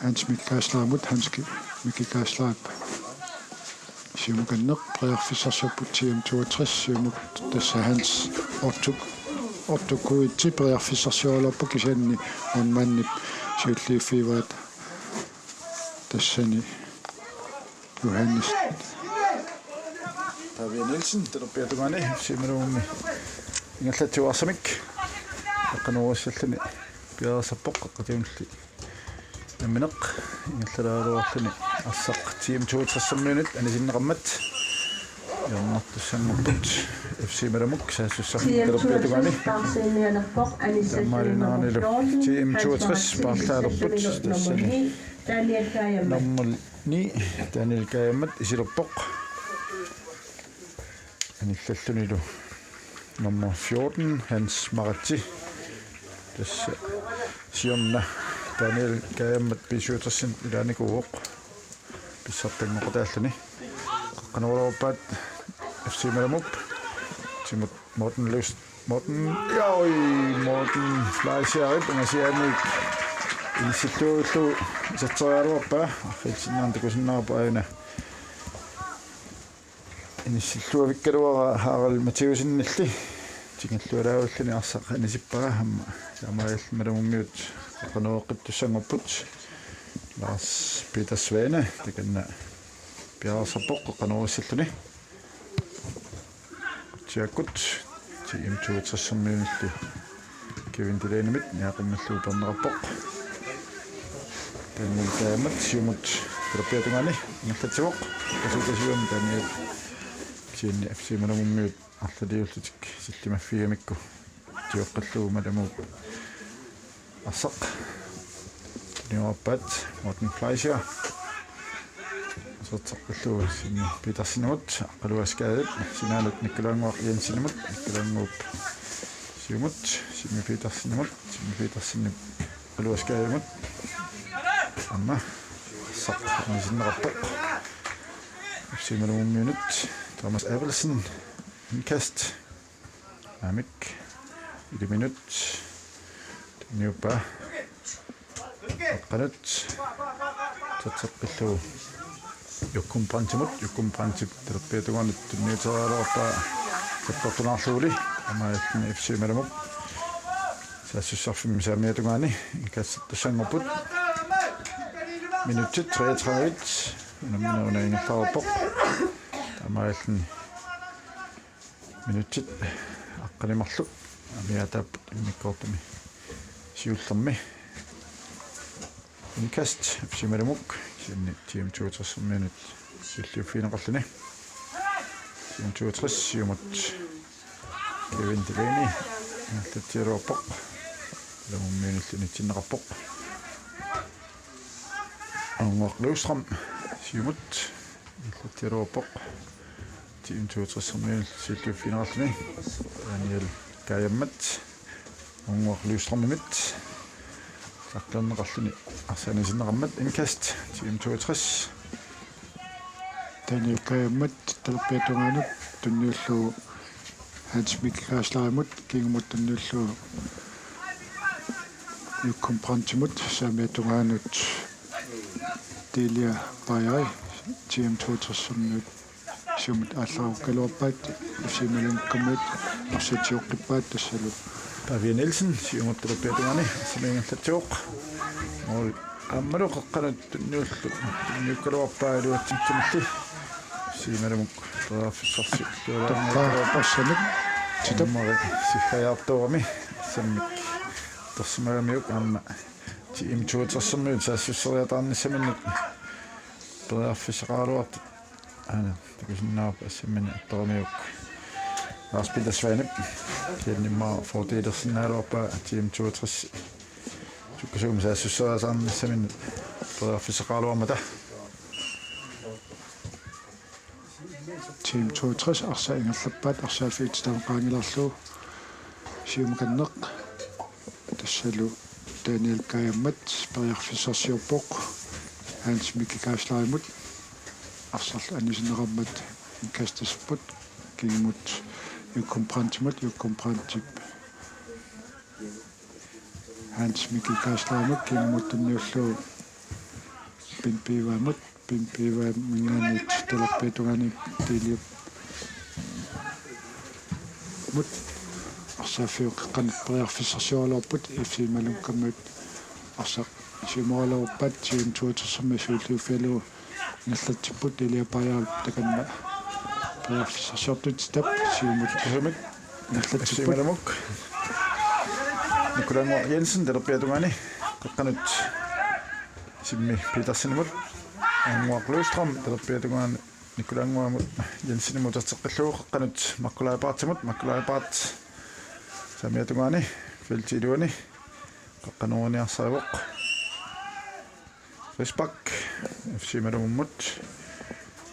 Hans Mikki Kaaslaarimut, Hans Ki-, Mikki Kaaslaarip siumukanneq periarfissarsiorpoq T M toogtres, siumut tassa Hans Otto, Otto Kuitsi periarfissarsioraluarpoq kisianni målmandip siulliuffigivaat tassani Johannes Pavia Nielsen, talerpiata tungaani, F C Malinngukkami ingerlatsivoq arsamik. Qeqqanoorussalluni piareersarpoq, qeqqatigunulli nammineq ingerlalaaraluarluni arsaq T M toogtres-ermiunit anisinneqarmat. Hjørnertussanngorput F C Malinngukkap saassussarfimmi talerpiata tungaani. Taamaalinaanilu T M toogtres paarlaalerput tassani. Nummer ni, Daniel Kajammat isilerpoq. Anillallunilu nummer fjorten, Hans Maratsi. Tassa siorna Daniel Kajammat B syvogtres-imut ilaanikuuvoq. Pissartanngoqataalluni. Qeqqanooraluarpaat F C Malinngup. Timut Morten Løvst-, Morten, jaa, oj, Morten Fleischerip angasianik inissilluarlugu iserteriaraluarpaa. Arriitsinnaarneq takusinnaavarput aajuna inissilluavikkaluara Harald Mathiassenilli. Tingillualaavilluni arsaq anisippaa aamma. Taamaalilluni Malinngukkamiut qeqqanooreqqittussanngorput. Lars Peter Svane takanna piareersarpoq qeqqanoorussalluni. Utsiakkut T M toogtres-ermiunillu Kevin Delaney-mit niaqummallugu uperneqarpoq. Daniel Kajammat siumut talerpiata tungaani ingerlatsivoq. Qasutasivami Daniel kisianni F C Malinngukkamiut arlaliullutik sillimaffigamikku tioqqillugu Malinnguup arsaq. Niuappaat Morten Fleischer. Aserteqqillugu Simmi Petersenimut, Aqqaluaq Skadep, sinaalut Nikolai Jensenimut, Nikolai siumut, Simmi Petersenimut, Simmi Petersenip Aqqaluaq Skademut. Aamma arsaq anisinneqarpoq. F C Malinngukkamiunit Thomas Abelsen, indkast. Amik. Iliminut. Tunniuppaa. Aqqanut. Aserteqqillugu Jokum Brandtimut. Jokum Brandtip talerpiata tungaanut tunniuteriaraluarpaa. Sapportunaarluguli. Taamaalilluni F C Malinnguup saassussarfimmi saamiata tungaani indkastissanngorput. Minutsit treogtredive. Unammineq una ingerlareerpoq. Taamaalilluni minutsit aqqaneq-marluk amigaataapput immikkoortumi siullermi. Indkast F C Malinnguup kisianni T M toogtres-ermiunit siulliuffigineqarluni. T M toogtres siumut Kevin Delaney ingerlatsiaraluarpoq. Malinngukkamiunillu initsinneqarpoq. Anguaq Løvstrøm siumut ingerlatsiaraluarpoq. T M toogtres-ermiunillu siulliuffigineqarluni. Daniel Kajammat Anguaq Løvstrømimit saqqummiunneqarluni arsaq anisinneqarmat. Indkast T M toogtres. Daniel Kajammat talerpiata tungaanut tunniullugu Hans Mikki Kaaslaarimut, kingumut tunniullugu Jokum Brandtimut, saamiata tungaanut Delia Bajai, T M toogtres-ermiut siumut aallarukkaluarpaat, F C Malinngukkamiut arsaq tioqqippaat tassalu. Pavia Nielsen siumut talerpiata tungaani arsamik ingerlatsivoq. Mål aammalu qeqqanut tunniullugu tunniukkaluarpaa iluatsitsimilli. F C Malinnguup periarfissarsi tualaangaluarpaa arsamik. Titap. Dommeri siggajaartuugami arsamik atorsimagamiuk aamma T M toogtres-ermiut saassusseriataarnissaminnut periarfissaqaraluartut. Aana, takusinnaavarput assammini attoramiuk Lars Peter Svanep. Kisianni immaqa fordelersinnaagaluarpaa T M toogtres sukkasuumik saassusseriataarnissaminnut periarfissaqaraluarmata. T M toogtres arsaq ingerlappaat, arsaq fyrre-tit taama qaangilaarlugu. Siumukanneq. Tassalu Daniel Kajammat periarfissarsiorpoq. Hans Mikkel Geislerimut arsarlu anisinneqarmat indkastissapput kingumut Jokum Brandtimut, Jokum Brandtip Hans Mikkel Geislerimut kingumut tunniullugu Bent Pivaamut, Bent Pivaaminngaanniit talerpiata tungaani Diliup mut arsaaffiup qeqqanut periarfissarsioraluarput F C Malumkammiut arsaq siumooraluarpaat T M toogtresimi siulliuffigalugu ingerlatsipput Diliup aajaalu takanna periarfissarsiortutitap siumut Tusumik ingerlatsipput. F C Malumuk. Nikolai Nguaq Jensen talerpiata tungaani qeqqanut Simmi Petersenimut. Nguaq Løvstrøm talerpiata tungaani Nikolai Nguamut Jensenimut uterteqqillugu qeqqanut Makkula Leibhardtimut, Makkula Leibhardt saamiata tungaani feltip iluani qeqqanooriniarsarivoq. Frispark F C Malumummut.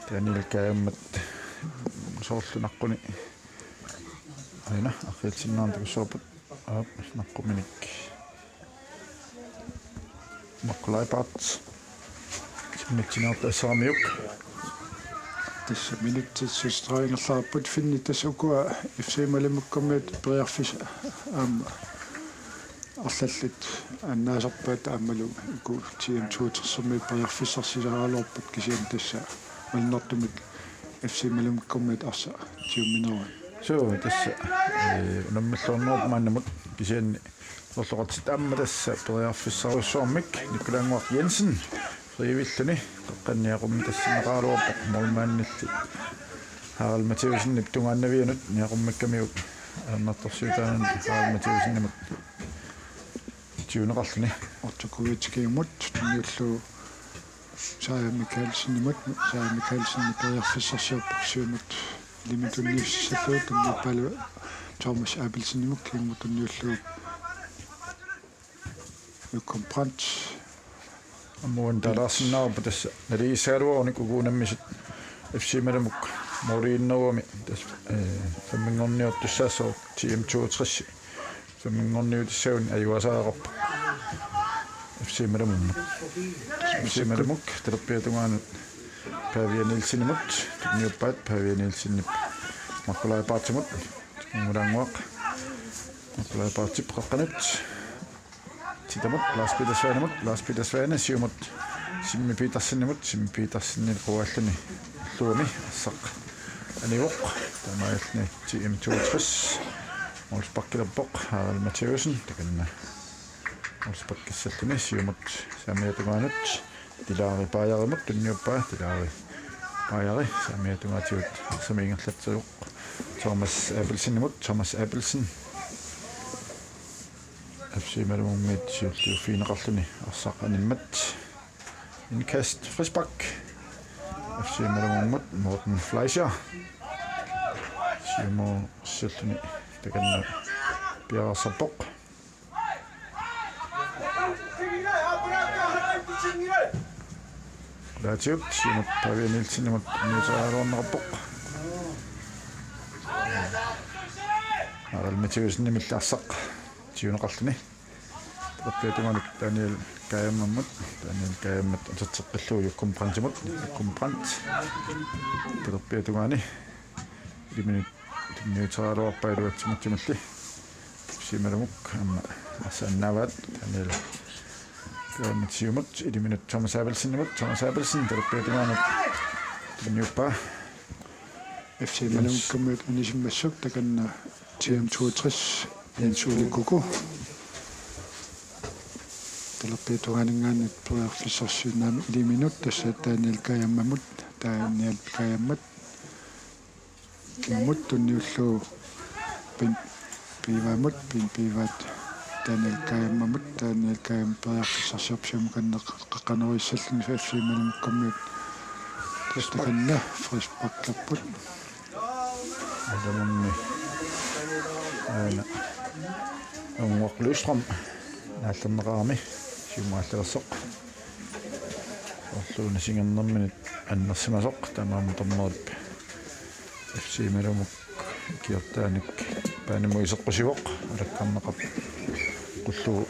Daniel Kajammat soorlu naqquni aina arriitsinnaarnikuusoorput. Aap, naqquminik. Makkula Leibhardt. Mitsinartassaarmiuk. Tassa minutsit syvogtredive ingerlareerput, Finni, tassa ukua F C Malumukkammiut periarfis aamma arlallit annaasorpaat aammalu uku T M toogtresimi periarfissarsiaraluarput kisianni tassa malunnartumik F C Malumukkammiut arsaq tiummineruat. Suu, tassa, ee, unammilluarnerup maannamut kisianni sorloqartitut aamma tassa periarfissarujussuarmik Nikolai Nguaq Jensen frivilligini qeqqani niaqummi tassinneqaraluarpoq, målmandilli Harald Mathiassenip tungaannavianut niaqummikkamiuk ajornartorsiutaanani Harald Mathiassenimut tiuneqarluni. Otto Kuwitskimut tunniullugu Saja Michaelsenimut, Saja Michaelsen periarfissarsiorpoq siumut iliminut tunniussissallugu, tunniuppaalu Thomas Abelsenimut kingumut tunniullugu Jokum Brandt. Aamma uani taalaarsinnaavarput tassa naligiissagaluarunik uku unammisut F C Malumuk måliinneruami tassa, ee, femminngorniuttussaassaaq T M toogtres. Femminngorniutissaguni ajugaasariaqarpoq F C Malumummut. F C Malumuk talerpiata tungaanut Pavia Nielsenimut tunniuppaat, Pavia Nielsenip Makkula Leibhardtimut, Nikolai Nguaq. Makkula Leibhardtip qeqqanut titamut Lars Peter Svanemut, Lars Peter Svane siumut Simmi Petersenimut, Simmi Petersenip quaalluni ulluami arsaq anivoq. Taamaalilluni T M toogtres målsparkilerpoq Harald Mathiassen, takanna målsparkissalluni siumut saamiata tungaanut Dilaari Bajerimut tunniuppaa, Dilaari Bajeri saamiata tungaatigut arsaq ingerlatsivoq Thomas Abelsenimut, Thomas Abelsen F C Malumummit siulliuffigineqarluni arsaq animmat. Indkast, frispark F C Malumummut, Morten Fleischer siumoorsilluni takanna piareersarpoq. Laatiuk siumut Pavia Nielsenimut niuteriaraluarneqarpoq. Harald Mathiassenimilli arsaq tiuneqarluni. Talerpiata tungaanut Daniel Kajammammut, Daniel Kajammat uterteqqillugu Jokum Brandtimut, Jokum Brandt talerpiata tungaani iliminut tunniuteriaraluarpaa iluatsimut timilli. F C Malumuk aamma arsaq annaavaat, Daniel Kajammat siumut iliminut Thomas Abelsenimut, Thomas Abelsen talerpiata tungaanut tunniuppaa. F C Malumukkammiut anisimmassuk, takanna T M toogtres Jens Ole Kuku. Talerpiata tungaaninngaanniit periarfissarsiornermi iliminut tassa Daniel Kajammamut, Daniel Kajammat kingumut tunniullugu Bent Pivaamut, Bent Pivaat Daniel Kajammamut, Daniel Kajammat periarfissarsiorpoq siumut qeqqanoorissalluni, F C Malumukkammiut tassa takanna frisparkerput. Alamummi aana Unguaq Løvstrøm naallerneqarami siumut aallalersoq. Orluuna singernerminit annersimasoq, taamaammat dommerip F C Malumuk ikiortaanik paanimut iseqqusivoq, alakkarneqartoq qullugu.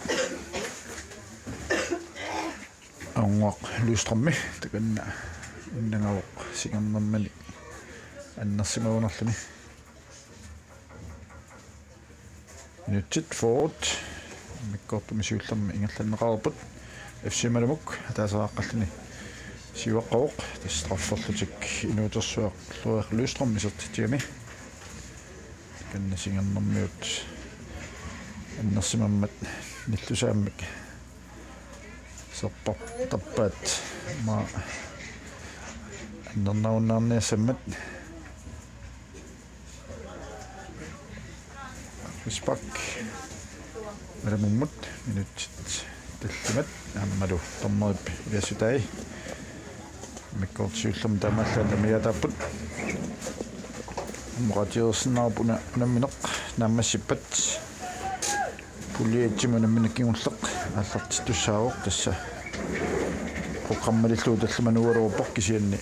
Nguaq Lystrømi takanna innangavoq singernermini annersimagunarluni. Minutsit fyrre. Immikkoortumi siullermi ingerlanneqareerput. F C Malumuk ataaseq aaqqalluni siuaqqavoq. Tassa strafferlutik inuutersuaq Ulrik Lystrøm isertitsigami. Takanna singernermiut annersimammat nillusaammik serpartarpaat, aamma annernarunnaarniassammat. Frispark Malamummut, minutsit tallimat aammalu dommerip ilaassutai. Immikkoortut siullermi taamaallaat amigaataapput. Aamma oqaatigereersinnaavarput una unammineq naammassippat. Pulje et-imi unammineq kingulleq aallartittussaavoq, tassa programmillu tallimanuugaluarpoq, kisianni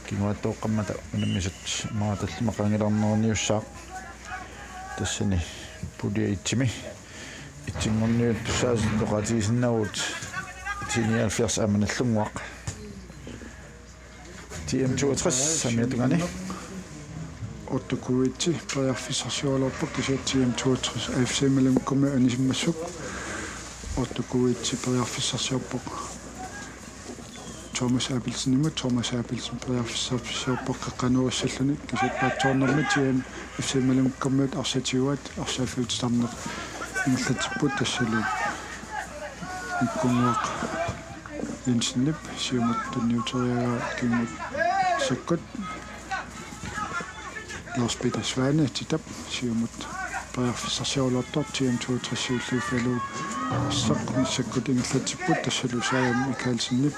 kinguaattooqqammata unammisut aamma tallimat qaangilaarnerniussaaq. Tassani pulje et-imi etsinngorniuttussaasut oqaatigisinnaavugut, T nioghalvfjerds aamma Nagdlunguaq. T M toogtres saamiata tungaani. Otto Kuitsi periarfissarsioraluarpoq, kisianni T M toogtres A F C Malumukkummiut anisimmassuk. Otto Kuitsi periarfissarsiorpoq Thomas Abelsenimut, Thomas Abelsen periarfissarsiorpoq qeqqanoorissalluni, kisianni paatsoornermi T M F C Malumukkummiut arsaq tiguaat, arsaaffiup titarneq ingerlatsipput, tassalu Mikkunnguaq Jensenip siumut tunniuteriaraa kingumut massakkut Lars Peter Svane titap siumut periarfissarsioraluartoq, T M toogtres siulliuffigalugu arsaq massakkut ingerlatsipput, tassalu Saam Mikaelsenip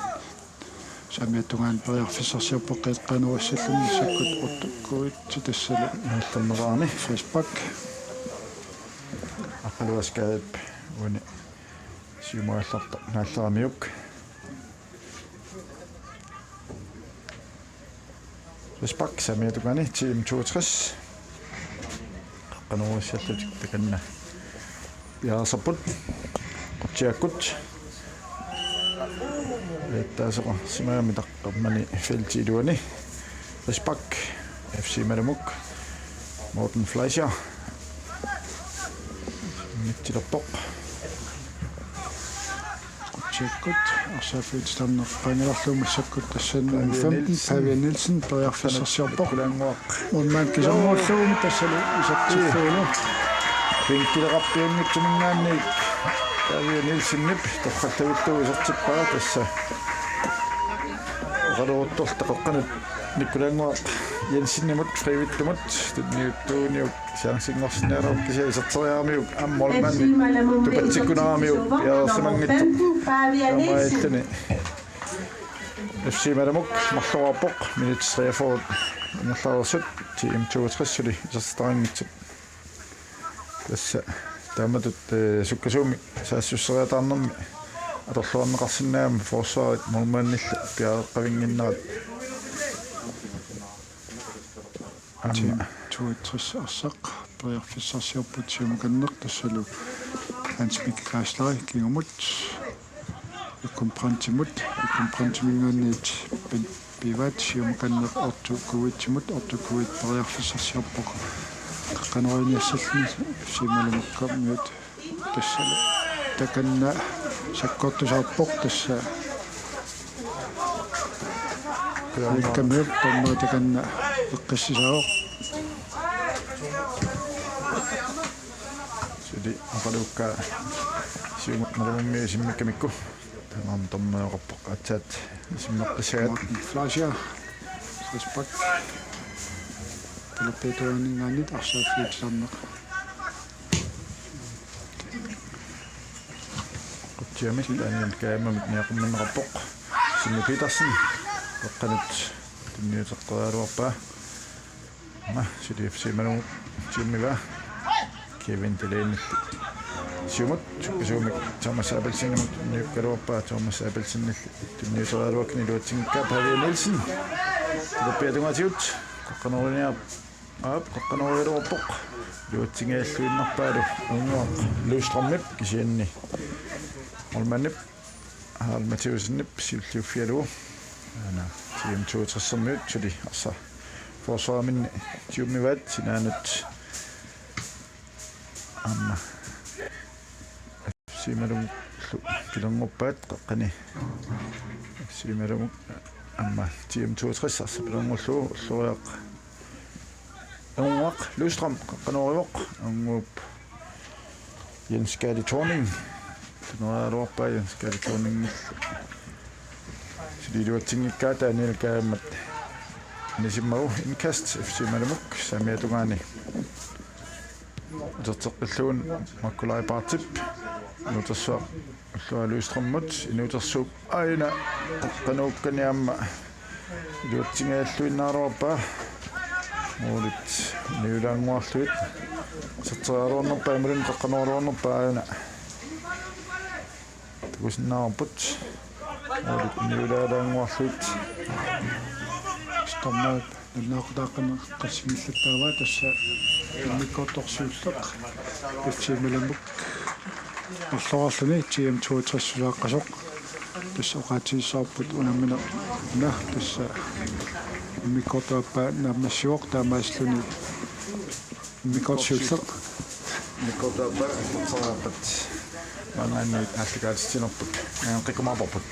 saamiata tungaani periarfissarsiorpoq qeqqanoorissalluni, massakkut Otto Kuitsi tassalu aallarnerani. Frispark. Aqqaluaq Skagerup uani siumut aallartoq naalleramiuk. Frispark saamiata tungaani, T M toogtres. Qeqqanoorissallutik takanna piareersarput. Qutsiakkut. Eettaasoqarsimagami taqqamani feltip iluani. Frispark F C Malumuk. Morten Fleischer. Mitsilerpoq. Qutsiakkut arsaaffiup titarneq qaangilaarlugu massakkut, tassani nummer femten, Pavia Nielsen, periarfissarsiorpoq. Nikulaannguaq. Målmand kisermullugu tassalu isertitsilluni. Vinkileqarpianngitsuminngaanniit Pavia Nielsenip torrallavillugu isertippaa, tassa oqaluttortoq qeqqanut Nikulaannguaq Jensenimut frivilligimut tunniuttuuniuk chancingorsinnaanera, kisianni iserteriaramiuk aamma målmandi tupatsikkunaramiuk piareersimanngitsoq. Taamaalilluni F C Malumuk marloraarpoq, minutsit treogfyrre ingerlareersut, T M toogtres suli isertitaqanngitsut. Tassa taamatut, eh, sukkasuumik saassusseriataarnermi atorluarneqarsinnaagami forsvarit målmandillu piareeqqavinnginnerat. Aamma T M toogtres arsaq periarfissarsiorput siumukanneq, tassalu Hans Mikkel Geisler kingumut Jokum Brandtimut, Jokum Brandtiminngaanniit Bent Pivaat siumukanneq Otto Kuitsimut, Otto Kuit periarfissarsiorpoq qeqqanooriniassalluni, F C Malumukkummiut tassalu takanna sakkortusaarpoq, tassa Malumukkummiut tamanna takanna eqqissisaavoq. Suli oqaluukkaa siumut Malumummiut isimmikkamikku. Tamanna dommeroqarpoq aatsaat isimmeqqissagaat. Morten Fleischer. Frispark. Talerpiata tungaaninngaanniit arsaaffiup titarneq. Qutsiamik Daniel Kaamamit niaqumminneqarpoq. Simmi Petersen. Qeqqanut tunniuteqqeriaraluarpaa. Aamma suli F C Malumut timmivaa. Kevin Delaney. Siumut sukkasuumik Thomas Abelsenimut niukkaluarpaa, Thomas Abelsenillu tunniuteriaraluakkani iluatsinngikkaa Pavia Nielsen. Talerpiata tungaatigut. Qeqqanooriniar-, aap, qeqqanoorigaluarpoq. Iluatsinngilluinnarpaalu Unnguaq Lystrømip, kisianni målmandip Harald Mathæussenip siulliuffigalugu. Aana T M toogtressermiut suli arsaq forsvarerminni tiummivaat sinaanut aamma F C Malumullu pilernguppaat qaqqani F C Malumut aamma T M toogtres arsaq pilerngullugu Ulloriaq Ernguaq Løvstrøm qaqqanoorivoq, Ernguup Jens Kaali Thorning. Tuneraluarpaa Jens Kaali Thorningillu. Suli iluatsinngikkaa Daniel Kaammat anisimmagu. Indkast F C Malumut saamiata tungaani uterteqqillugu Makulai Paartip. Inuutersuaq Ulloriaq Løvstrømimut, inuutersuup aajuna qaqqanuukkani aamma iluatsingajalluinnaraluarpaa. Målit uniulaannguarlugit. Uterteriaraluarnerpaa imaluunniit qaqqanooraluarnerpaa aajuna takusinnaavarput. Målit uniulaalaannguarlugit. Stormap nunnaaqutaaqqaneq qassinngilluinnarpaa, tassa immikkoortoq siulleq F C Malumut marloriarluni T M toogtres sulaaqqasoq. Tassa oqaatigissavara unammineq una, tassa immikkoortup aappaa naammassivoq, taamaasilluni immikkoortoq siulleq. Immikkoortup aappaa uterteriarpat maanngaanniit aallakaatitsinerput aamma qikkumaarparput.